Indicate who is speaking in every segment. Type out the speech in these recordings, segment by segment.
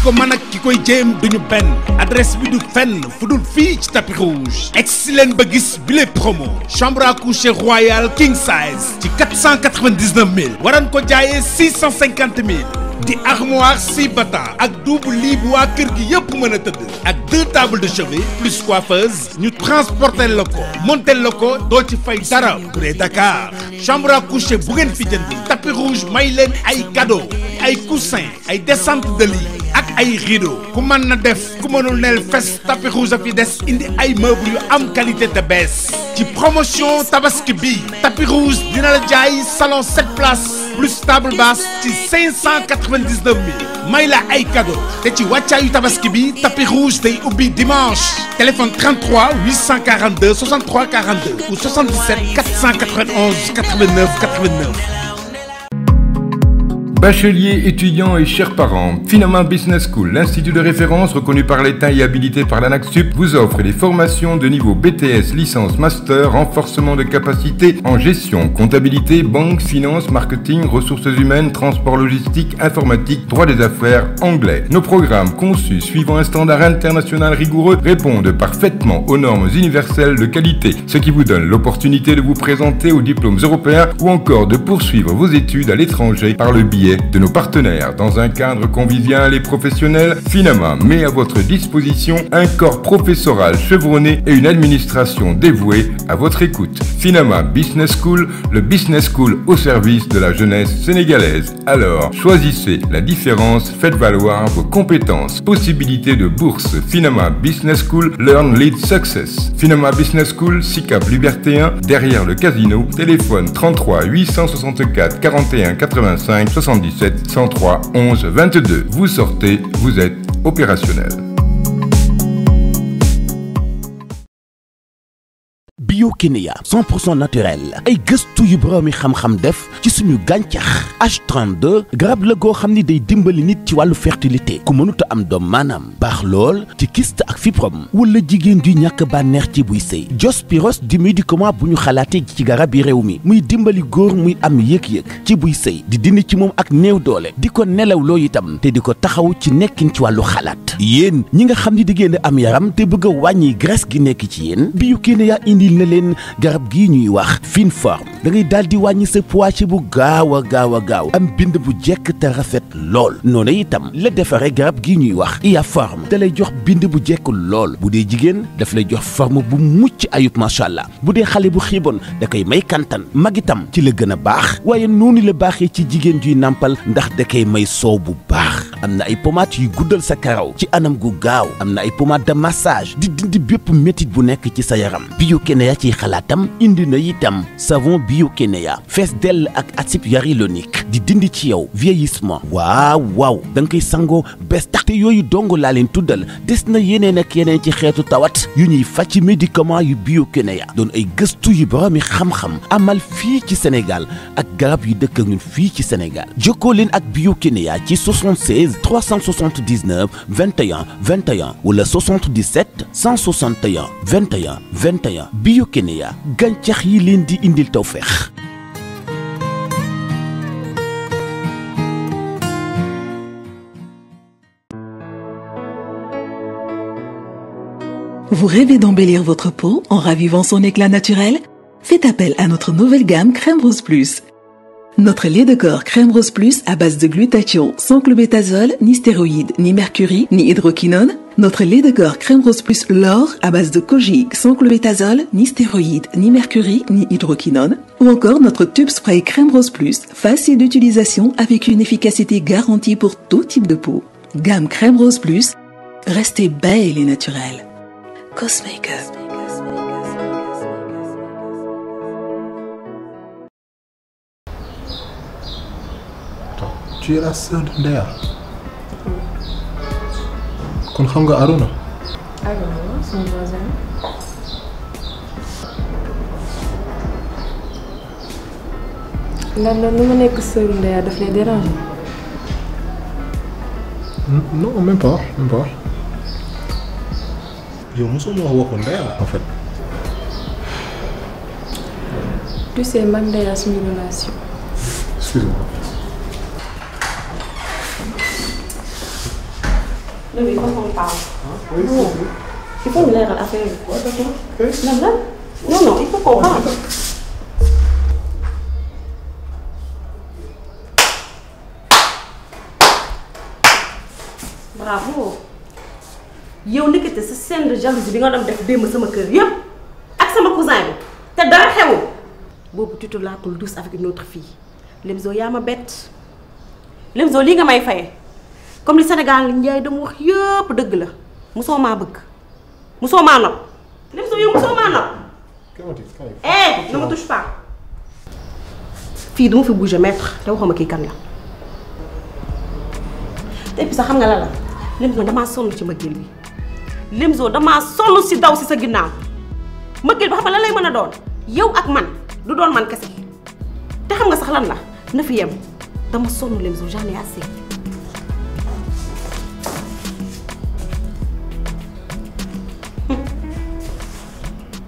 Speaker 1: ko mën ak ki koy jéem duñu benn adresse bi du fenn fu dul fii ci tapis rouge egsi leen ba gis bile promo chambre à coucher royal king size ci 499 000 waran ko jaayee 650 000 di armoire 6 battant ak double lit bu waa kër gi yëpp mën a tëdd ak 2 tables de chevet plus coiffeuse ñu transporter la ko monter la ko doo ci fay dara bu dee Dakar chambre à coucher bu ngeen fi jënd tapis rouge may leen ay cadeau ay coussin ay descente de lit ak ay rideau ku mën na def ku mënul neel fes tapis rouge a fi des indi ay meubles yu am qualité te bees ci promotion tabaski bi tapis rouge dina la jaay salon 7 places plus table basse ci 599 000 may la ay cadeau te ci wàccaayu tabaski bi tapis rouge day ubbi dimanche téléphone 33 842 63 42 ou 77 491 89 89.
Speaker 2: Bacheliers, étudiants et chers parents, Finama Business School, l'institut de référence reconnu par l'État et habilité par l'ANAQ-Sup, vous offre des formations de niveau BTS, licence, master, renforcement de capacité en gestion, comptabilité, banque, finance, marketing, ressources humaines, transport logistique, informatique, droit des affaires, anglais. Nos programmes conçus suivant un standard international rigoureux répondent parfaitement aux normes universelles de qualité, ce qui vous donne l'opportunité de vous présenter aux diplômes européens ou encore de poursuivre vos études à l'étranger par le biais de nos partenaires. Dans un cadre convivial et professionnel, Finama met à votre disposition un corps professoral chevronné et une administration dévouée à votre écoute. Finama Business School, le business school au service de la jeunesse sénégalaise. Alors, choisissez la différence, faites valoir vos compétences. Possibilité de bourse. Finama Business School, Learn Lead Success. Finama Business School, SICAP Liberté 1, derrière le casino. Téléphone 33 864 41 85 77 103 11 22. Vous sortez, vous êtes opérationnel.
Speaker 3: Bio-Kenya 100% naturel ay gëstu yu boroomi xam-xam def ci suñu gàncax H32 garab la goo xam ni day dimbali nit ci wàllu fertilité ku mënuta am doom maanaam baax lool ci kyste ak fibrome wala jigéen ju ñàkk bànneex ci buy sëy Diospyros di médicament bu ñu xalaatee ci garab yi réew mi muy dimbali góor muy am yëg-yëg ci buy sëy di dindi ci moom ak néew doole di ko nelawloo itam te di ko taxaw ci nekkin ci wàllu xalaat yéen ñi nga xam ni di ngeen am yaram te bëgg a wàññi graisse gi nekk ci yéen Bio-Kenya indil na leen garab gii ñuy wax fine forme da ngay daal di wàññi sa poids ci bu gaaw a gaaw am bind bu jekk te rafet lool noonu itam la defaree garab gii ñuy wax iya forme da lay jox bind bu jekk lool bu dee jigéen daf lay jox forme bu mucc ayub macha allah bu dee xale bu xiiboon da koy may kantan mag itam ci la gën a baax waaye noonu la baaxee ci jigéen juy nàmpal ndax da koy may soow bu baax am na ay pommades yuy guddal sa karaw ci anam gu gaaw am na ay pommades de massage di dindi bépp métit bu nekk ci sa yaram Bio-Kenya ci xalaatam indi na itam savon Bio-Kenya fees dell ak acide hyaluronique di dindi ci yow vieillissement waaw da nga koy sangoo bés tax te yooyu dong laa leen tuddal des na yeneen ak yeneen ci xeetu tawat yu ñuy faj ci médicament yu Bio-Kenya doon ay gëstu yu boroomi xam-xam amal fii ci Sénégal ak garab yu dëkk ak ñun fii ci Sénégal jokkoo leen ak Bio-Kenya ci 76 379 21 21 wala 77 161 21 21 Bio-Kenya gàncax yi leen di indil tawfeex.
Speaker 4: Vous rêvez d'embellir votre peau en ravivant son éclat naturel? Faites appel à notre nouvelle gamme Crème Rose Plus. Notre lait de corps Crème Rose Plus à base de glutathion, sans clobétasol, ni stéroïdes, ni mercury, ni hydroquinone. Notre lait de corps Crème Rose Plus L'Or à base de kojic, sans clobétasol, ni stéroïdes, ni mercury, ni hydroquinone. Ou encore notre tube spray Crème Rose Plus, facile d'utilisation avec une efficacité garantie pour tout type de peau. Gamme Crème Rose Plus, restez belle et naturelle. Cosmakeup.
Speaker 5: Tu es la sœur de Ndeya. Kon xam nga Aruna?
Speaker 6: Aruna, son voisin. Lan nu ma nekk sœur Ndeya daf lay déranger?
Speaker 5: Non, même pas. Yow mosoo ma wax waxu Ndeya en fait.
Speaker 6: Tu sais man Ndeya suñu relation.
Speaker 5: Excuse-moi.
Speaker 7: Non, il faut qu'on parle.
Speaker 5: Oui,
Speaker 7: Non. Il faut me l'air à l'affaire. Non, non. Non, non, il faut qu'on parle. Bravo. yow nekkate sa scène de jalousie bi nga doon def démb sama kër yëpp ak sama cousin bi te dara xewul boobu tu te la coule douce avec une autre fille Lemzo yaa ma bett Lemzo lii nga may faye comme li Sénégal Ndiaye dama wax yëpp dëgg la musoo maa bëgg musoo maa nopp Lemzo yow musoo maa nopp ne me touche pas fii duma fi bouger maître te waxuma kii kan la te puis sax xam nga la Lemzo damaa sonn ci mbëggeel bi Lemzo damaa sonn si daw si sa ginnaaw mbëggeel bi xam nga lan lay mën a doon yow ak man du doon man kese te xam nga sax lan la na fi yem dama sonn Lemzo j'en ai assez.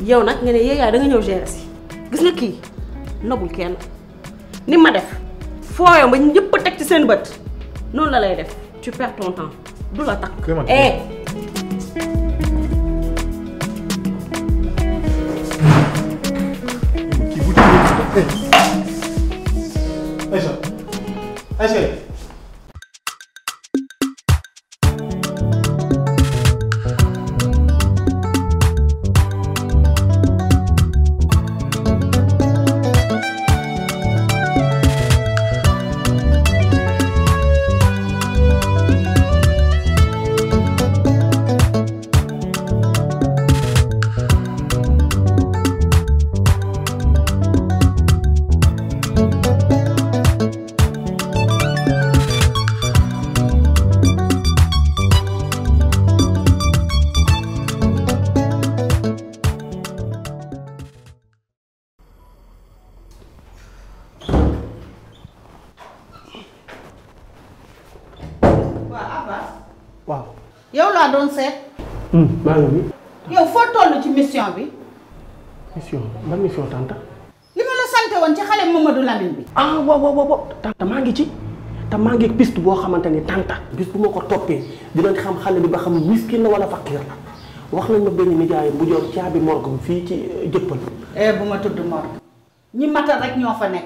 Speaker 7: yow nag nga ne yaay da nga ñëw gérer si gis nga kii nobul kenn ni ma def fooyo ba ñëpp a teg ci seen bët noonu la lay def tu perds ton temps du la takk.
Speaker 5: Aïcha Aïcha
Speaker 8: yow laa doon seet.
Speaker 9: maa ngi nii.
Speaker 8: yow foo toll ci mission bi.
Speaker 9: mission ban mission tante.
Speaker 8: li ma la sante woon ci xale Mamadou Lamine bi.
Speaker 9: ah waaw tante maa ngi ci te maa ngi piste boo xamante ni tante bis bu ma ko toppee dinañ xam xale bi ba xam miskin la wala fakkiir la wax nañ ma benn nijaay bu joor caabi morgue fii ci jëppal.
Speaker 8: bu ma tudd morgue ñi matal rek ñoo fa nekk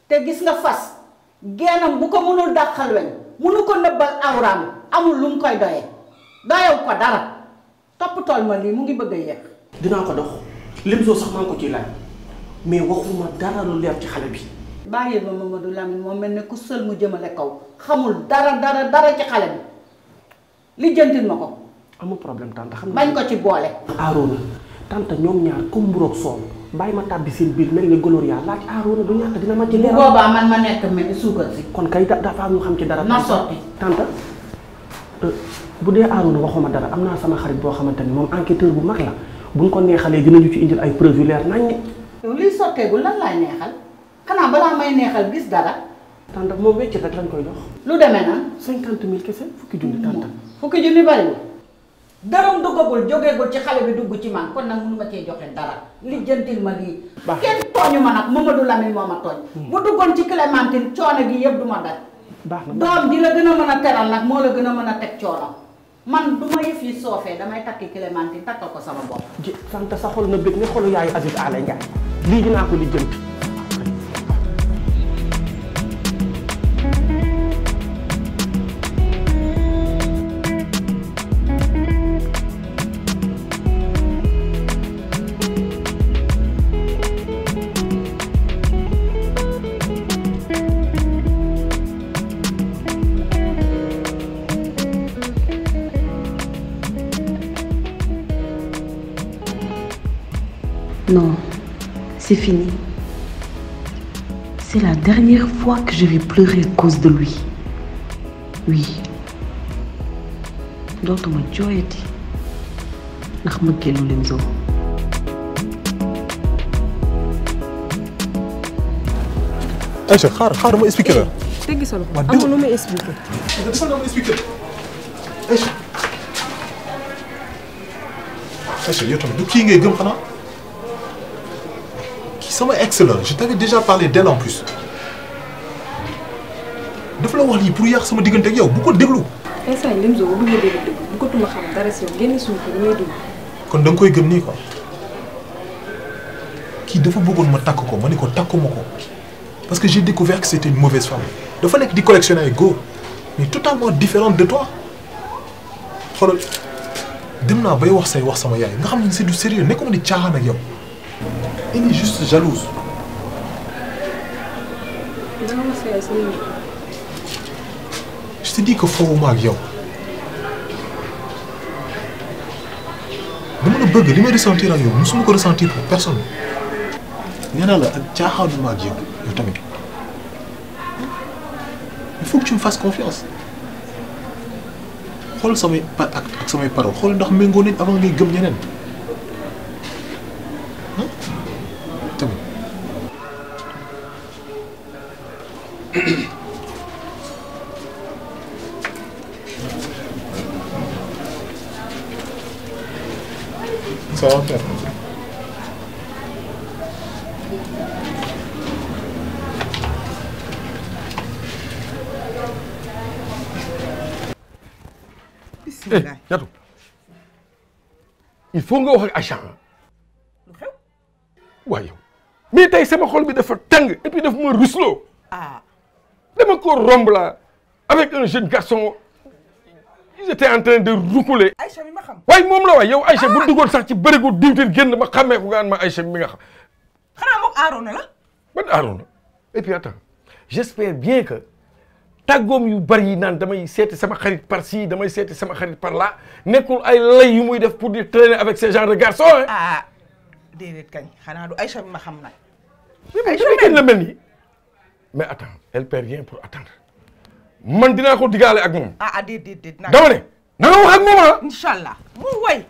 Speaker 8: te gis nga fas geenam bu ko mënul dàqal weñ mënu ko nëbbal awraam amul lu mu koy doyee. doyew ko dara topp tool ma lii mu ngi bëgg a yéex.
Speaker 9: dinaa ko dox Lemzo sax maa ngi ko ciy laaj mais waxuma dara lu leer ci xale bi.
Speaker 8: bàyyi ma Mamadou Lamine moom mel ne ku sël mu jëmale kaw xamul dara ci xale bi li jëntil ma ko.
Speaker 9: amul problème tante xam
Speaker 8: bañ ko ci boole.
Speaker 9: Arona tante ñoom ñaar comme mburoog soow bàyyi ma tàbbi seen biir mel ni Gloria laaj Arona du ñàkk dina ma ci leeral.
Speaker 8: bu boobaa man ma nekk mel ni suukar si.
Speaker 9: kon kay dafa am ñu xam ci dara.
Speaker 8: na sotti
Speaker 9: tante bu dee Arona waxuma dara am naa sama xarit boo xamante ni moom enquêteur bu mag la buñ ko neexalee dinañu ci indil ay preuve yu leer naññ.
Speaker 8: yow liy sotteegul lan laay neexal xanaa balaa may neexal gis dara.
Speaker 9: tante moom wéccet rek lañ koy jox.
Speaker 8: lu demee nan
Speaker 9: 50 000 kese fukki junni tante.
Speaker 8: fukki junni bariwul dërëm duggagul jógeegul ci xale bi dugg ci man kon nag mënu ma cee joxe dara li jëntil ma lii. kenn tooñu ma nag Mamadou Lamine moo ma tooñ. bu duggoon ci Clémentine coono gi yëpp du ma daj.
Speaker 9: baax na
Speaker 8: doom di la gën a mën a teral nag moo la gën a mën a teg coono man du ma yëf yi soofee damay takki Clémentine takkal ko sama bopp.
Speaker 9: ji sant sa xol na bëgg ne xolu yaayu Aziz Alain Ndiaye lii dinaa ko lijjanti.
Speaker 10: Non, c'est fini. C'est la dernière fois que je vais pleurer à cause de lui. Oui. dootuma jooyati ndax mbëggeelu Lemzo.
Speaker 5: Aïcha xaar ma expliqué la.
Speaker 6: teggi solo amul lu may expliqué.
Speaker 5: dafa la ma expliqué Aïcha. Aïcha yow tamit du kii ngay gëm xanaa kii sama ex la je t'avais déjà parlé d'elle en plus dafa la wax lii pour yàq sama diggante ak yow bu ko déglu.
Speaker 6: instant yii Lemzo bu bëggee dégg dëgg bu ko tuma xam dara si yow génn suñu ko damay dugg.
Speaker 5: kon da nga koy gëm nii quoi kii dafa bëggoon ma takk ko ma ne ko takkuma ko parce que j'ai découvert que c'était une mauvaise femme dafa nekk di collectionner ay góor mais totalement différente de toi xoolal dem naa bay wax say wax sama yaay nga xam ne c'est du sérieux nekkuma di caaxaan ak yow elle est juste jalouse.
Speaker 6: dama ma sa yaay sa nuyu.
Speaker 5: je te dis que fowuma ak yow dama la bëgg li may ressentir ak yow musuma ko ressentir pour personne nee naa la ak caaxaanuma ak yow yow tamit il faut que tu me fasses confiance xool samay ak samay paroles xool ndax méngoo nañ avant ngay gëm ñeneen tamit. Ça va faire.
Speaker 11: Bismillah. Yatou. Il faut nga wax ak Aïcha.
Speaker 8: lu xew.
Speaker 11: waaye yow mais tey sama xol bi dafa tàng et puis daf ma rusloo.
Speaker 8: ah.
Speaker 11: dama ko romb la avec un jeune garçon. ils étaient en train de roucouler.
Speaker 8: Aïcha mi ma xam.
Speaker 11: waaye moom la waay yow Aïcha bu duggoon sax ci bërigo diwtin génn ma xàmmee ko nga ma Aïcha mi nga xam.
Speaker 8: xanaa moom Arona la.
Speaker 11: ban Arona et puis attends j'espère bien que tàggoom yu bari yi naan damay seeti sama xarit par ci damay seeti sama xarit par là nekkul ay lay yu muy def pour di traîner avec ce genre de garçon hein.
Speaker 8: ah déedéet kañ xanaa du Aïcha mi ma xam nag.
Speaker 11: Aïcha mi la mel nii mais attends elle perd rien pour attendre. man dinaa ko digaale ak moom.
Speaker 8: ah déedéet.
Speaker 11: dama ne na nga wax ak moom ah.
Speaker 8: Inch'Allah mu way.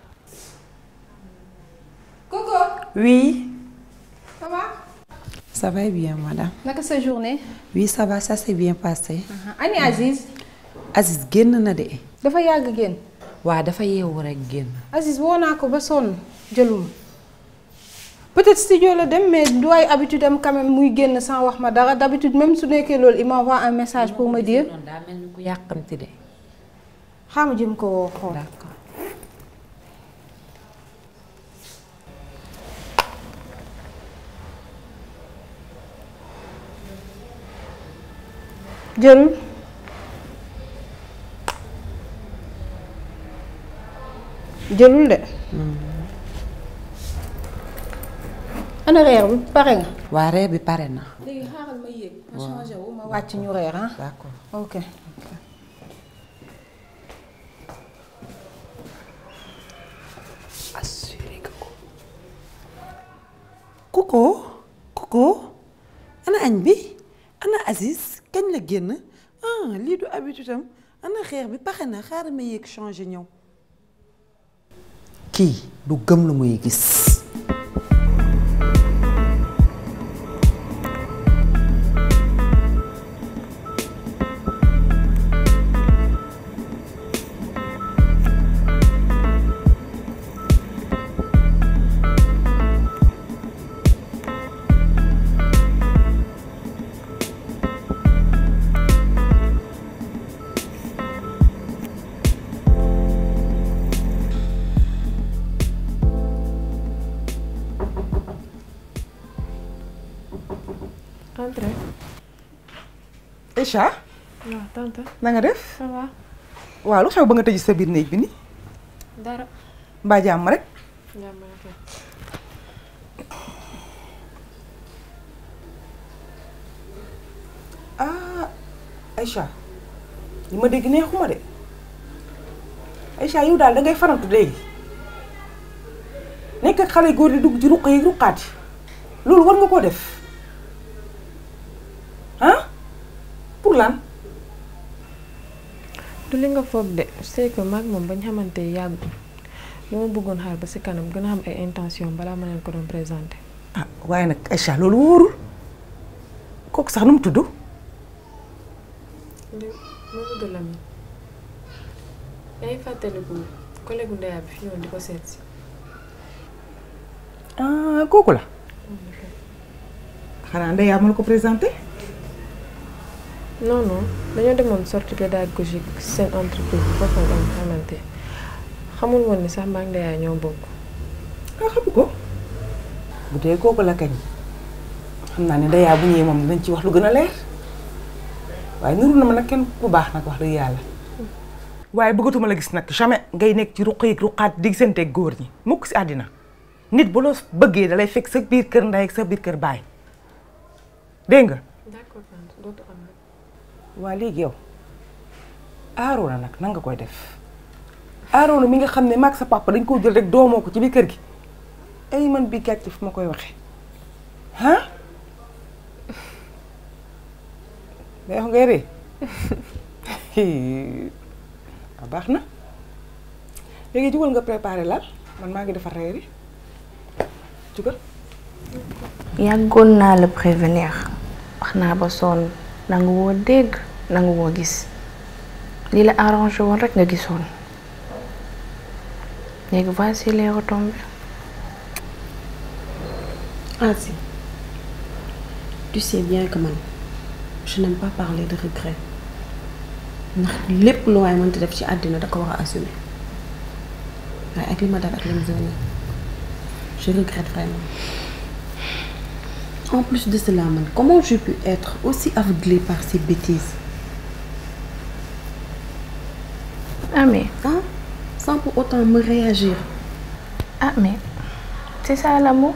Speaker 6: Coco.
Speaker 12: Oui.
Speaker 6: Ça va?
Speaker 12: Ça va bien, madame.
Speaker 6: Naka sa journée?
Speaker 12: Oui, ça va, ça s'est bien passé.
Speaker 6: Ani Aziz?
Speaker 12: Aziz génn na de.
Speaker 6: dafa yàgg génn.
Speaker 12: waaw dafa yeewu rek génn.
Speaker 6: Aziz woo naa ko ba sonn jëluma. Peut-être studio la dem mais du ay habitude am quand même muy génn sans wax ma dara d'habitude même su nekkee loolu il m'envoie un message pour me dire.
Speaker 12: daa mel ni ku yàqamti de.
Speaker 6: xaama jëm ko woo xool.
Speaker 12: D'accord.
Speaker 6: jëlul. jëlul de. ana reer bi pare nga.
Speaker 12: waa reer bi pare na.
Speaker 6: léegi xaaral ma yéeg. ma changé wu ma wàcc ñu reer ah.
Speaker 12: D'accord.
Speaker 6: ok.
Speaker 12: assuré que Coco ana añ bi ana Aziz kañ la génn lii du habitude am ana xeer bi pare na xaaral ma yéeg changé ñëw. kii du gëm lu muy gis.
Speaker 6: Entrez.
Speaker 8: Aïcha.
Speaker 6: waaw tante.
Speaker 8: na nga def.
Speaker 6: ça va.
Speaker 8: waaw lu xew ba nga tëj sa biir néeg bi ni
Speaker 6: dara.
Speaker 8: mbaa jàmm rek.
Speaker 6: jàmm rek.
Speaker 8: ah Aïcha li ma dégg neexuma de Aïcha yow daal da ngay farantu léegi nekk ak xale góor di dugg ci ruq yi ruqaati loolu war nga koo def ah pour lan.
Speaker 6: du li nga foog de c'est que maag moom bañ xamante yàggul li ma bëggoon xaar ba si kanam gën a am ay intention balaa ma leen ko doon présenté.
Speaker 8: ah waaye nag Aïcha loolu wóorul kooku sax nu mu tudd.
Speaker 6: Mamadou Lamine yaa ngi fàttaliku collègue Ndeya bi fi ñëwoon di ko seet si.
Speaker 8: ah kooku la. xanaa Ndeya ma la ko présenté.
Speaker 13: non non dañoo demoon sortie pédagogique seen entreprise bi foofu nga xamante xamul woon ni sax maa ngi yaay ñoo bokk.
Speaker 12: ah xamu ko bu dee kooku la kañ xam naa ne dayaa bu ñëwee moom dinañ ci wax lu gën a leer waaye nuru na ma nag kenn ku baax nag wax dëgg yàlla. waaye bëggatuma la gis nag jamais ngay nekk ci ruq yi ruqaat di gisante góor ñi mukk si àddina nit bu la bëggee da lay fekk sa biir kër ndey ak sa biir kër baay dégg nga.
Speaker 13: d'accord dootu am nag.
Speaker 12: waa léegi yow Arona nag nan nga koy def Arona mi nga xam ne maag sa papa dañ koo jël rek doomoo ko ci biir kër gi ay man bi gàcce fu ma koy waxee ah. day wax ngay ree baax na léegi jugal nga préparé lal man maa ngi defar reer yi jugal.
Speaker 14: yàggoon naa la prévenir wax naa ba sonn nangu woo dégg nangu woo gis lii la arrangé woon rek nga gisoon léegi voici les retombées.
Speaker 7: Asi, tu sais bien que man je n'aime pas parler de regret. ndax lépp lu waay mënti def ci àddina da ko war a assumer waaye ak li ma def ak li ma zone je regrette vraiment. En plus de cela man comment j'ai pu être aussi aveuglée par ces bêtises.
Speaker 14: Ah mais
Speaker 7: hein? Sans pour autant me réagir.
Speaker 14: Ah mais c'est ça l'amour.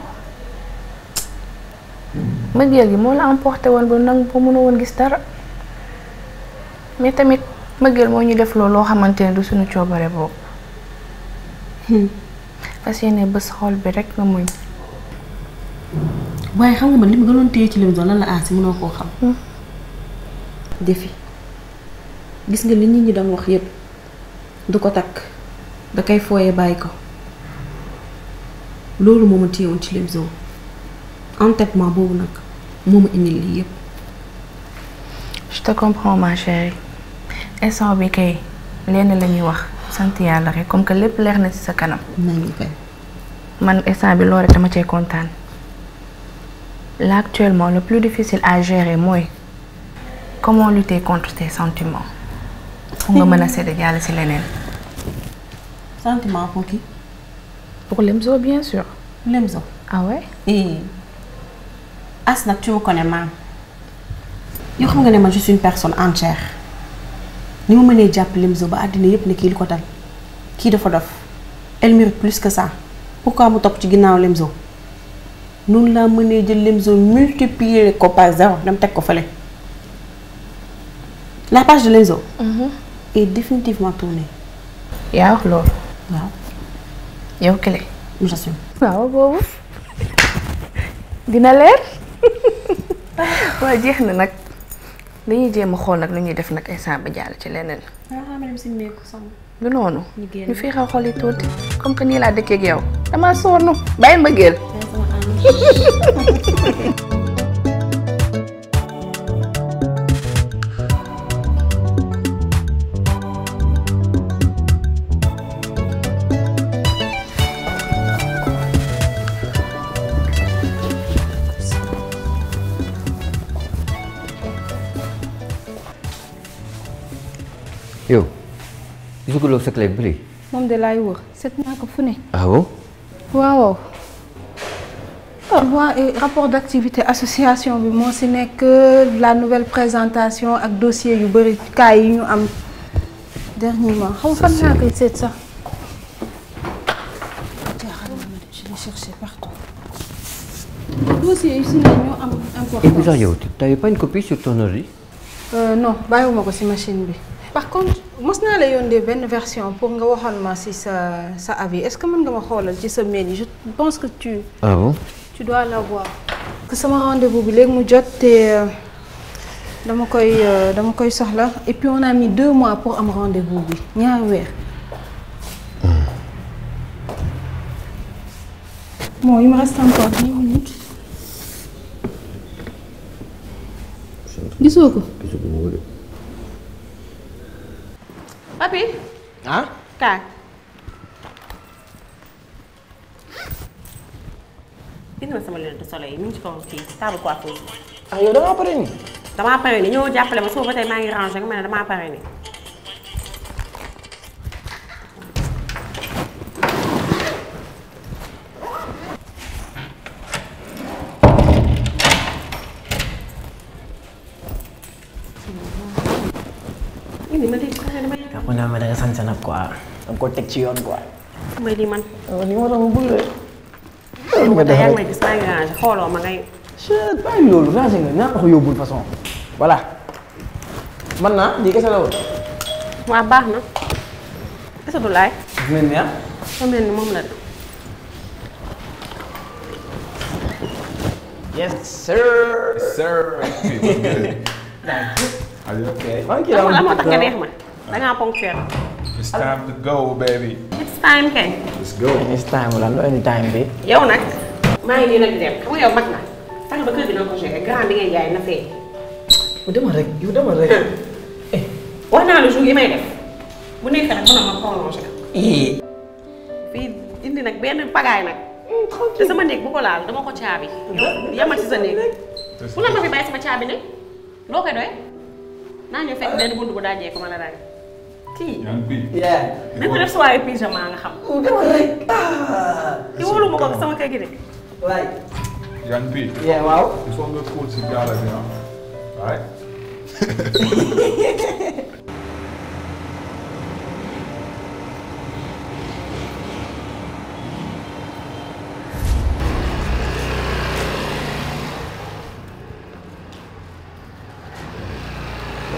Speaker 14: mbëggeel gi moo la emporté woon ba nangu ba mënoo woon gis dara. mais tamit mbëggeel moo ñu def loo xamante ne du suñu coobare boobu. fas yéene bés xol bi rek nga muñ.
Speaker 7: waaye xam nga man li ma gënoon téye ci Lemzo lan la aasi mënoo koo xam. Defi gis nga li nit ñi doon wax yépp du ko takk da koy fooyee bàyyi ko loolu moo ma téyewoon ci Lemzo entêtement boobu nag moo ma indil lii yépp.
Speaker 14: Je te comprends ma chérie instant bi kay lenn la ñuy wax sant yàlla rek comme que lépp leer na ci sa kanam.
Speaker 7: nañu kay.
Speaker 14: man instant bi loolu rek dama cee kontaan. Là actuellement le plus difficile à gérer mooy comment lutter contre tes sentiments. pour nga mën a sédd jàll ci leneen.
Speaker 7: Sentiment pour qui?
Speaker 14: Pour Lemzo bien sûr.
Speaker 7: Lemzo.
Speaker 14: Ah ouais?
Speaker 7: As nag tu me connais maam. yoo xam nga ne man je suis une personne entière ni ma mënee jàpp Lemzo ba àddina yépp ne kii li ko dal kii dafa dof elle mérite plus que ça pourquoi mu topp ci ginnaaw Lemzo noonu laa mënee jël Lemzo multiplier ko par 0 dem teg ko fële la page de Lemzo est définitivement tournée.
Speaker 14: yaa wax loolu.
Speaker 7: waaw.
Speaker 14: yow Clé.
Speaker 7: j'assume.
Speaker 14: waaw boobu dina leer waaye jeex na nag. dañuy jéem a xool nag lu ñuy def nag instant ba jàll ci leneen. du noonu. ñu fi xaw xool yi tuuti comme que nii laa dëkkee ak yow damaa sonn bàyyi mbëggeel.
Speaker 15: yow gisuguloo sa clé bi.
Speaker 6: moom de laay wër seet naa ko fu ne.
Speaker 15: ah bon.
Speaker 6: waaw. tu vois rapport d'activité association bi moo si nekk la nouvelle présentation ak dossier yu bëri cas yi ñu am dernièrement xaw fan naa koy seet sax. je l'ai cherché partout. dossier yu si ne ñoo am importance.
Speaker 15: et puis sax yow t'avais pas une copie sur ton ordi.
Speaker 6: non bàyyiwuma ko si machine bi. par contre mos naa la yónnee benn version pour nga waxoon ma si sa avis est-ce que mën nga ma xoolal ci sa mail yi je pense que
Speaker 15: ah bon.
Speaker 6: tu dois l'avoir. que sama rendez-vous bi léegi mu jot te dama koy soxla et puis on a mis 2 mois pour am rendez-vous bi ñaari weer. bon il me reste encore 10 minutes. gisoo ko.
Speaker 7: Papi.
Speaker 9: ah.
Speaker 7: Kaay. indi ma sama lunette de soleil yi mu ngi ci kaw kii table coiffeuse.
Speaker 9: ah yow da ngaa pare nii.
Speaker 7: damaa pare ni ñëw jàppale ma suba ba tey maa ngi rangé nga mel ne damaa pare ni.
Speaker 16: Aku nama dengan sansan aku ko teg ci yoon quoi.
Speaker 7: may di man.
Speaker 16: Ni ma doon bëgg la.
Speaker 7: ma da yaa ngi may gis maa ngi rangé xooloo ma ngay.
Speaker 16: Chut, bàyyi loolu rangé nga ñaa ko yóbbul façon. Voilà. Man naa lii kese la woon.
Speaker 7: waa baax na. est-ce que du laay.
Speaker 16: mel ni ah.
Speaker 7: mel ni moom la.
Speaker 16: Yes sir.
Speaker 2: Yes sir. Are you okay?
Speaker 7: la moo tax nga neex ma. da ngaa ponctuel.
Speaker 2: It's time to go, baby.
Speaker 7: It's time kay.
Speaker 2: Let's go.
Speaker 16: It's time la loo indi time bi.
Speaker 7: yow nag maa ngi nii nag di dem xam nga yow mag na fexe ba kër gi na ko gérer grand bi ngay jaay na fee.
Speaker 16: yow demal rek yow demal rek.
Speaker 7: wax naa la jour yi may def bu nekkee nag mën na ma prolongé. fii indi nag benn pagaay nag. te sama néeg bu ko laal dama ko caabi. yamal ci sa néeg. bu la ma fi bàyyi sama caabi ne loo koy doy naa ñëw fekk benn buntu bu daajee ko ma la daal. kii. nañ ko def soirée pyjama nga xam.
Speaker 16: demal rek.
Speaker 7: ki wóolu ma ko sama kër gi de.
Speaker 16: waay.
Speaker 2: Yan bi.
Speaker 16: waaw.
Speaker 2: Il faut nga kóol si gaala bi ah. Right.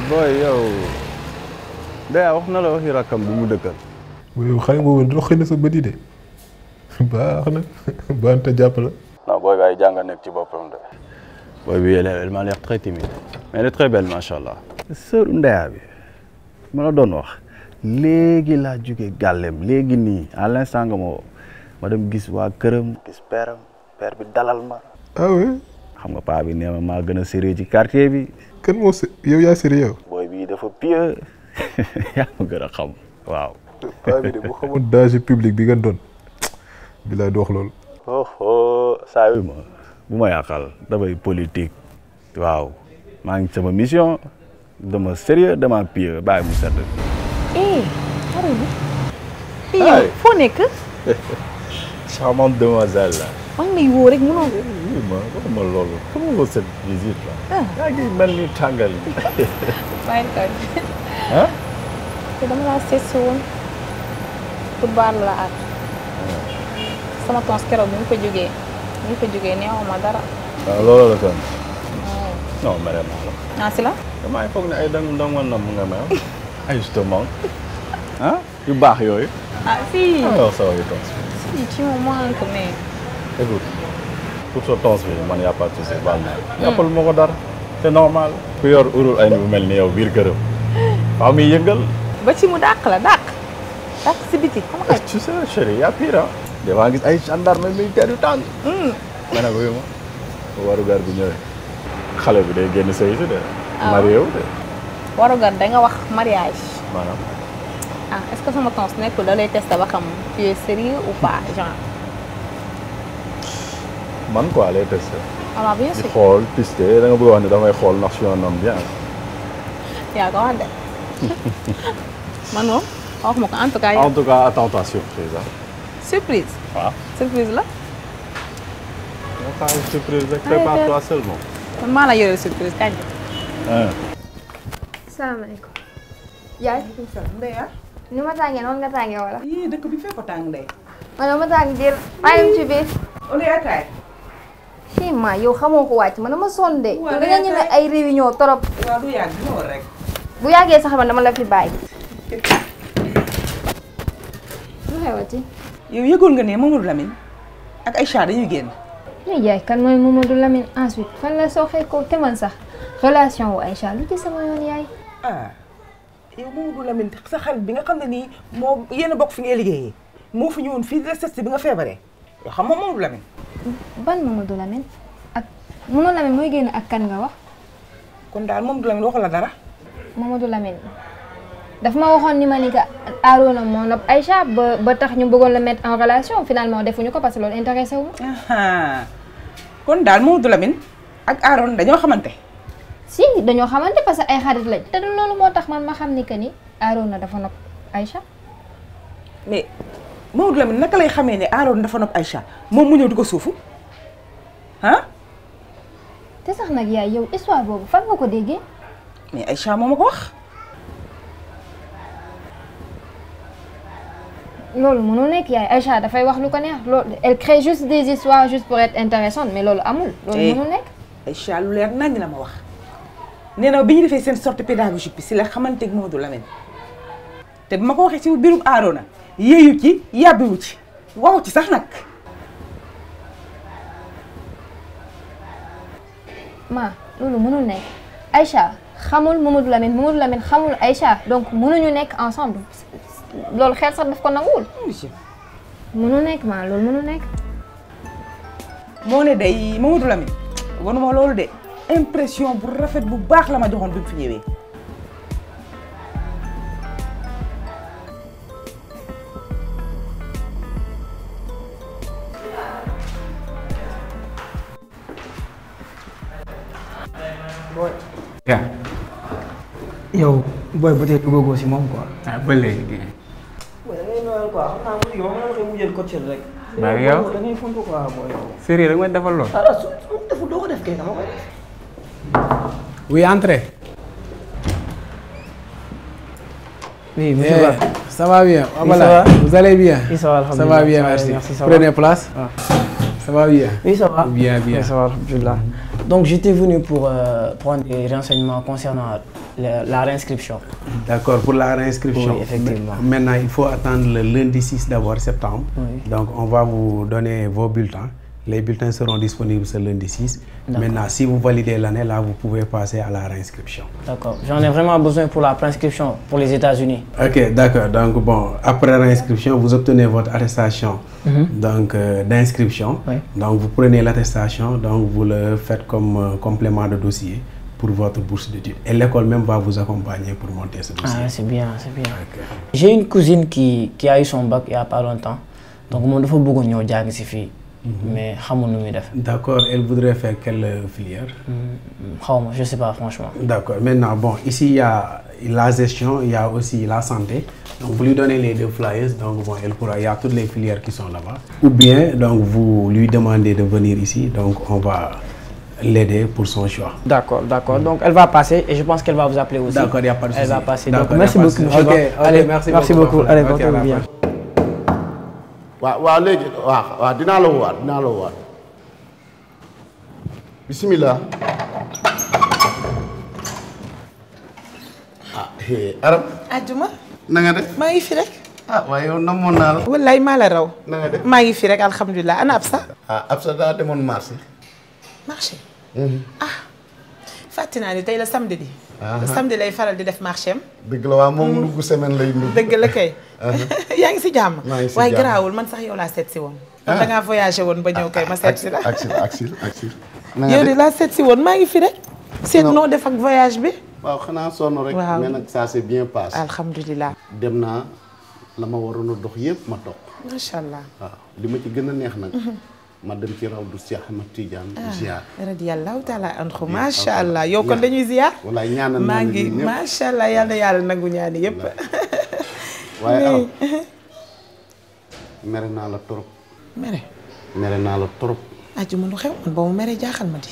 Speaker 17: boy yow Ndeya wax na la waxi rakkam bu mu dëkkal.
Speaker 5: yow xale boobu dina xëy na sa bët yi de baax na banta jàpp la.
Speaker 17: non booy baay jàng nekk ci boppam de. booy bi elle m'a l'air très timide mais elle est très belle macha allah. sœur Ndeya bi ma la doon wax léegi laa jóge gàllem léegi nii à l'instant nga ma dem gis waa këram gis père bi dalal ma.
Speaker 5: ah oui.
Speaker 17: xam nga paa bi nee ma maa gën a sérieux ci quartier bi.
Speaker 5: kan moo yow yaa sérieux.
Speaker 17: booy bi dafa pieux yaa ma gën a xam waaw.
Speaker 5: paa bi de bu xamoon danger public bi nga doon bilaay du wax loolu.
Speaker 17: oh saa yu ma bu ma yàqal damay politique waaw maa ngi sama mission dama sérieux dama pieux bàyyi mu sedd.
Speaker 14: yow foo nekk.
Speaker 17: charmante demoiselle la.
Speaker 14: maa ngi lay woo rek mënoo.
Speaker 17: oui ma waxuma loolu comment va cette visite là. yaa ngi mel ni tàngal.
Speaker 14: bàyyi ko.
Speaker 17: ah.
Speaker 14: te dama laa seet si woon pour baal la ak sama tons keroog bu ñu fa jógee neexuma dara.
Speaker 17: waaw loolu la kon. non mere naa la.
Speaker 14: ah si la.
Speaker 17: damaa foog ne ay danga nam nga mel. ay justement ah yu baax yooyu.
Speaker 14: ah si.
Speaker 17: alors ça va yu tons.
Speaker 14: si tu me manques mais.
Speaker 17: écoute pour sa tons bi man y a pas de souci baal naa la. yàppal ma ko dara c'est normal. ku yor urul ay ni bu mel ni yow biir këram. waaw muy yëngal.
Speaker 14: ba ci mu dàq si biti xam nga.
Speaker 17: tu sais chérie y a pire ah. damaa gis ay gendarme militaire yu tàng. ma ne ko yow warugar bi ñëwee xale bi day génn sëy si de. marié wu de.
Speaker 14: warugar da nga wax mariage.
Speaker 17: maanaam.
Speaker 14: ah est-ce que sama tons nekkul da lay testé ba xam tu es sérieux ou pas genre.
Speaker 17: man quoi lay testé.
Speaker 14: alors bien sûr
Speaker 17: di xool pisté da nga bëgg a wax ne damay xool ndax je suis un homme bien.
Speaker 14: yaa ko wax de. man moom waxuma ko en tout cas.
Speaker 17: en tout cas attends ta surprise ah.
Speaker 14: surprise.
Speaker 17: waaw
Speaker 14: surprise la.
Speaker 17: moo tax surprise rek prépare-toi seulement.
Speaker 14: man maa la yore surprise kañ.
Speaker 18: salaamaaleykum. yaay.
Speaker 12: Ndeya.
Speaker 18: ni ma tàngee noonu nga tàngee wala.
Speaker 12: yii dëkk bi fee ko tàng Ndeye.
Speaker 18: man ma tàng jël maa ngi ci biir.
Speaker 12: Ndeya kaay.
Speaker 18: fii ma yow xamoo ko wàcc man dama sonn de.
Speaker 12: waaw
Speaker 18: da nga ñeme ay réunion trop.
Speaker 12: waaw du yàgg ñëw rek.
Speaker 18: bu yàggee sax man dama la fi bàyyi. lu xewati.
Speaker 12: yow yëgoon nga ne Mamadou Lamine ak Aïcha dañuy génn.
Speaker 18: ñuy jaay kan mooy Mamadou Lamine ensuite fan la sooxee ko te man sax relation wu Aïcha lu ci sama yoon yaay.
Speaker 12: ah yow Mamadou Lamine sa xarit bi nga xam ne nii moo yéen a bokk fi ngay liggéeyee moo fi ñëwoon fii di la seet si bi nga feebaree yoo xam moom Mamadou Lamine.
Speaker 18: ban Mamadou Lamine ak Mamadou Lamine mooy génn ak kan nga wax.
Speaker 12: kon daal Mamadou Lamine waxu la dara.
Speaker 18: Mamadou Lamine daf ma waxoon ni ma ni que Arona moo nopp Aïcha ba tax ñu bëggoon la mettre en relation finalement defuñu ko parce que loolu intéressé wu ma.
Speaker 12: kon daal Mamadou Lamine ak Arona dañoo xamante.
Speaker 18: si dañoo xamante parce que ay xarit lañ te loolu moo tax man ma xam ni que ni Arona dafa nopp Aïcha.
Speaker 12: mais Maodo Lamine naka lay xamee ne Arona dafa nopp Aïcha moom mu ñëw di ko suufu ah.
Speaker 18: te sax nag yaay yow histoire boobu fan nga ko déggee.
Speaker 12: mais Aïcha moo ma ko wax.
Speaker 18: loolu mënul nekk yaay Aïcha dafay wax lu ko neex loolu elle crée juste des histoires juste pour être intéressante mais loolu amul. loolu mënul nekk.
Speaker 12: Aïcha lu leer nañ la ma wax nee na bi ñu defee seen sortie pédagogique bi si la xamanteeg Maodo Lamine te bi ma ko waxee ci biirum Arona yéeyu ci yàbbiwu ci waxu ci sax nag.
Speaker 18: ma loolu mënul nekk Aïcha xamul Mamadou Lamine xamul Aïcha donc mënuñu nekk ensemble loolu xel sax daf ko nanguwul. mënul nekk ma loolu mënul nekk.
Speaker 12: moo ne day Mamadou Lamine wanuma loolu de impression bu rafet bu baax la ma joxoon bi mu fi ñëwee.
Speaker 16: yaa yow booy ba tey duggagoo si moom quoi.
Speaker 19: ah ba léegi.
Speaker 16: booy da ngay noyal quoi xam naa mu ngi ba ma la waxee mu jël coach rek.
Speaker 19: maa ngi yow
Speaker 16: da ngay fontu quoi booy yow.
Speaker 19: sérieux rek ma defal lool.
Speaker 16: ah su deful doo ko def kay dama koy def.
Speaker 19: oui entrez.
Speaker 16: oui monsieur Ba.
Speaker 19: Ça va bien.
Speaker 16: Oui,
Speaker 19: voilà.
Speaker 16: ça va.
Speaker 19: Vous allez bien.
Speaker 16: Oui, ça va, alhamdoulilah.
Speaker 19: Ça va bien, merci. Prenez place.
Speaker 16: Ah.
Speaker 19: Ça va bien.
Speaker 16: Oui, ça va.
Speaker 19: Bien, bien.
Speaker 16: Oui, ça va, alhamdoulilah. Donc j'étais venu pour prendre des renseignements concernant la réinscription.
Speaker 19: D'accord, pour la réinscription.
Speaker 16: Oui, effectivement.
Speaker 19: Maintenant, il faut attendre le lundi 6 d'abord septembre.
Speaker 16: Oui.
Speaker 19: Donc on va vous donner vos bulletins. Les bulletins seront disponibles ce lundi 6. Maintenant, si vous validez l'année, là, vous pouvez passer à la réinscription.
Speaker 16: D'accord. J'en ai vraiment besoin pour la préinscription pour les États-Unis.
Speaker 19: Ok, d'accord. Donc, bon, après réinscription, vous obtenez votre attestation d'inscription.
Speaker 16: Oui.
Speaker 19: Donc, vous prenez l'attestation, donc vous le faites comme complément de dossier pour votre bourse d'études. Et l'école même va vous accompagner pour monter ce dossier.
Speaker 16: Ah, c'est bien, c'est bien. Okay. J'ai une cousine qui a eu son bac il n'y a pas longtemps. Donc, moi, il faut beaucoup de gens ici. Mais
Speaker 19: d'accord, elle voudrait faire quelle filière?
Speaker 16: Je ne sais pas franchement.
Speaker 19: D'accord, maintenant, bon, ici il y a la gestion, il y a aussi la santé. Donc vous lui donnez les deux flyers, donc bon, elle pourra, il y a toutes les filières qui sont là-bas. Ou bien, donc vous lui demandez de venir ici, donc on va l'aider pour son choix.
Speaker 16: D'accord, d'accord. Donc elle va passer et je pense qu'elle va vous appeler aussi.
Speaker 19: D'accord, il n'y a pas de souci.
Speaker 16: Elle va passer. Donc merci beaucoup, monsieur. Allez, merci beaucoup. Allez, portez-vous bien.
Speaker 20: waaw léegi waaw dinaa la woowaat bismillah Arab
Speaker 12: ajjuma
Speaker 20: na nga def
Speaker 12: maa ngi fi rek
Speaker 20: waaye yow namoon naa la
Speaker 12: wallaay maa la raw
Speaker 20: na nga def
Speaker 12: maa ngi fi rek alhamdulilah ana Absa
Speaker 20: Absa daa demoon marché
Speaker 12: fàtte naa ni tey la samedi di samedi lay faral di def marché am
Speaker 20: dëgg la waaw moom dugg semaine lay dugg
Speaker 12: dëgg la kay yaa ngi si jàmm waaye garaawul man sax yow laa seet si woon da ngaa voyagé woon ba ñëw kay ma seet si la
Speaker 20: agsil
Speaker 12: yow de laa seet si woon maa ngi fi rek seet noo def ak voyage bi
Speaker 20: waaw xanaa sonn rek mais nag ça s'est bien passé
Speaker 12: alhamdulilah
Speaker 20: dem naa la ma waroon a dox yëpp ma toog
Speaker 12: macha allah
Speaker 20: waaw li ma ci gën a neex nag ma dem ci raw du Cheikh Ahmed Tidiane ziar
Speaker 12: radiyallahu taala anhu macha allah yow kon dañuy ziar
Speaker 20: wallaay ñaanal
Speaker 12: maa ngi macha allah yal na yàlla nangu ñaani yëpp
Speaker 20: waaye aw mere naa la trop mere naa la trop
Speaker 12: ajuma lu xew man boobu mere jaaxal ma di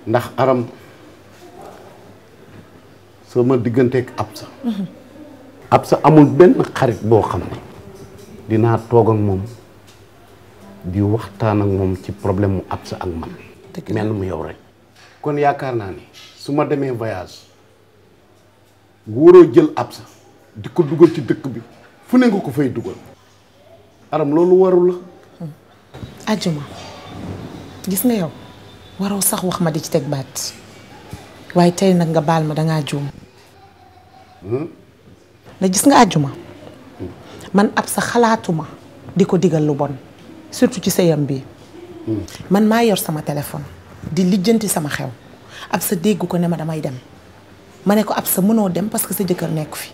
Speaker 20: ndax aram sama digganteeg Absa amul benn xarit boo xam ne dinaa toog ak moom di waxtaan ak moom ci problème mu Absa ak man mel mu yow rek kon yaakaar naa ni su ma demee voyage wóoroo jël Absa di ko dugal ci dëkk bi fu ne nga ko fay dugal aram loolu warul la
Speaker 12: ajuma gis nga yow waroo sax wax ma di ci teg baat waaye tey nag nga baal ma dangaa juum la gis nga ajuma man Absa xalaatuma di ko digal lu bon surtout ci sëyam bi man maa yor sama téléphone di lijjanti sama xew Absa dégg ko ne ma damay dem ma ne ko Absa mënoo dem parce que sa jëkkër nekku fi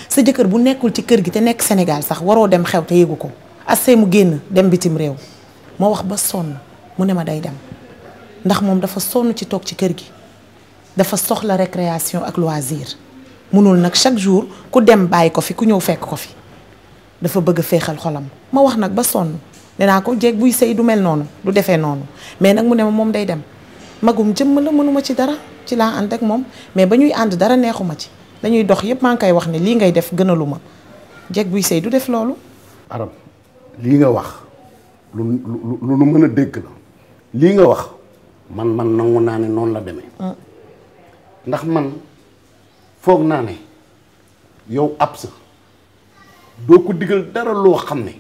Speaker 12: sa jëkkër bu nekkul ci kër gi te nekk Sénégal sax waroo dem xew te yéegu ko assez mu génn dem bitim réew ma wax ba sonn mu ne ma day dem ndax moom dafa sonn ci toog ci kër gi dafa soxla récréation ak loisir mënul nag chaque jour ku dem bàyyi ko fi ku ñëw fekk ko fi dafa bëgg a féexal xolam ma wax nag ba sonn nee naa ko jeeg buy sëy du mel noonu du defee noonu mais nag mu ne ma moom day dem magum jëmm la mënuma ci dara ci laa ànd ak moom mais ba ñuy ànd dara neexuma ci dañuy dox yépp maa ngi koy wax ne lii ngay def gënalu ma jeeg buy sëy du def loolu.
Speaker 20: Aram lii nga wax lu nu mën a dégg la lii nga wax man nangu naa ne noonu la demee. ndax man foog naa ne yow Absa doo ko digal dara loo xam ne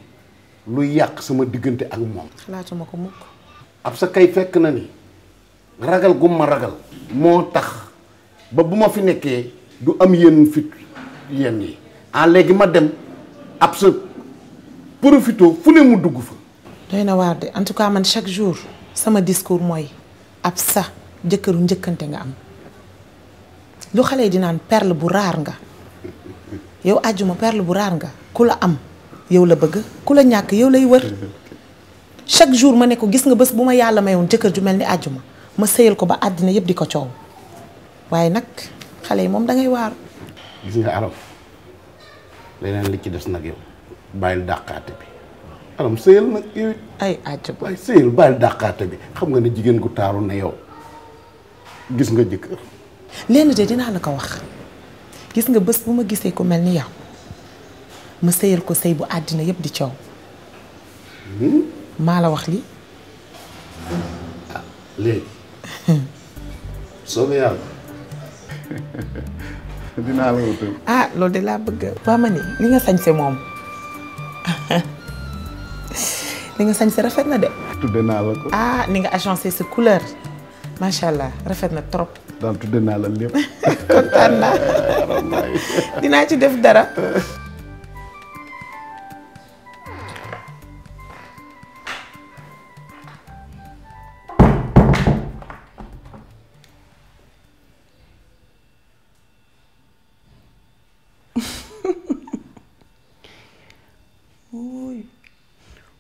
Speaker 20: luy yàq sama diggante ak moom.
Speaker 12: xalaatuma ko mukk.
Speaker 20: Absa kay fekk na ni ragal gu ma ragal moo tax ba bu ma fi nekkee du am yenn fit yenn yi léegi ma dem Absa profito fu ne mu dugg fa.
Speaker 12: doy na waar de en tout cas man chaque jour sama discours mooy Absa jëkkëru njëkkante nga am. lu xale yi di naan perle bu raar nga yow àjjuma perle bu raar nga ku la am yow la bëgg ku la ñàkk yow lay wër chaque jour ma ne ko gis nga bés bu ma yàlla mayoon jëkkër ju mel ni àjjuma ma sëyal ko ba àddina yëpp di ko coow waaye nag xale yi moom dangay waar.
Speaker 20: gis nga Aram leneen li ci des nag yow bàyyil dàqaate bi Aram sëyal nag yow it
Speaker 12: ay àjjuma
Speaker 20: waaye sëyal bàyyil dàqaate bi xam nga ne jigéen gu taaru ne yow gis nga jëkkër.
Speaker 12: lenn de dinaa la ko wax gis nga bés bu ma gisee ko mel ni yow ma sëyal ko sëy bu àddina yëpp di coow maa la wax li
Speaker 20: léegi soobee yàlla dinaa la wutal.
Speaker 12: loolu de laa bëgg waa ma ni li nga sañse moom li nga sañse rafet na de.
Speaker 20: tudde naa la ko.
Speaker 12: ni nga agencé sa couleur macha allah rafet na trop.
Speaker 20: daal tudde naa la lépp.
Speaker 12: kontaan naa dinaa ci def dara.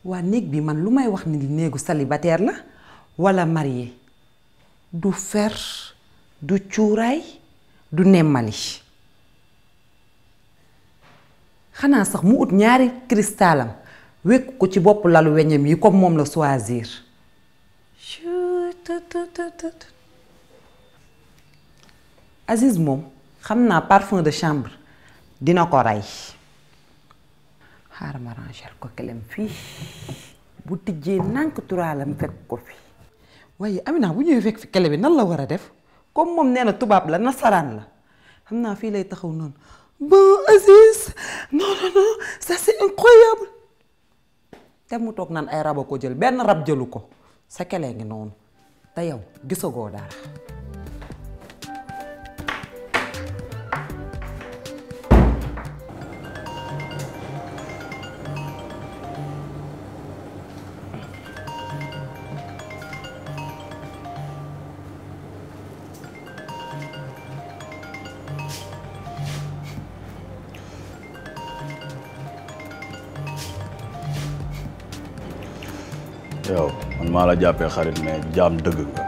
Speaker 21: waa néeg bi man lu may wax ni néegu célibataire la walla marié du fer du cuuraay du nemmali xanaa sax mu ut ñaari cristallam wekk ko ci bopp lalu weñam yi comme moom la choisir Aziz moom xam naa parfum de chambre dina ko rey xaaral ma rangel ko kelem fii bu tijjee nànk turaalam fekk ko fi waaye Amina bu ñëwee fekk fi kele bi nan la war a def comme moom nee na tubaab la nasaraan la xam naa fii lay taxaw noonu bon Aziz non ça c'est incroyable te mu toog naan ay rab a ko jël benn rab jëlu ko sa kele ngi noonu te yow gisagoo dara
Speaker 17: yow man maa la jàppee xarit mais jaam dëgg nga